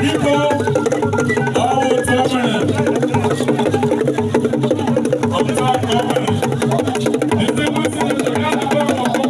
Biko, ọ bụ otu o mere. Otu a ka o mere. Ndị nwesị na ya na-agba ọkụ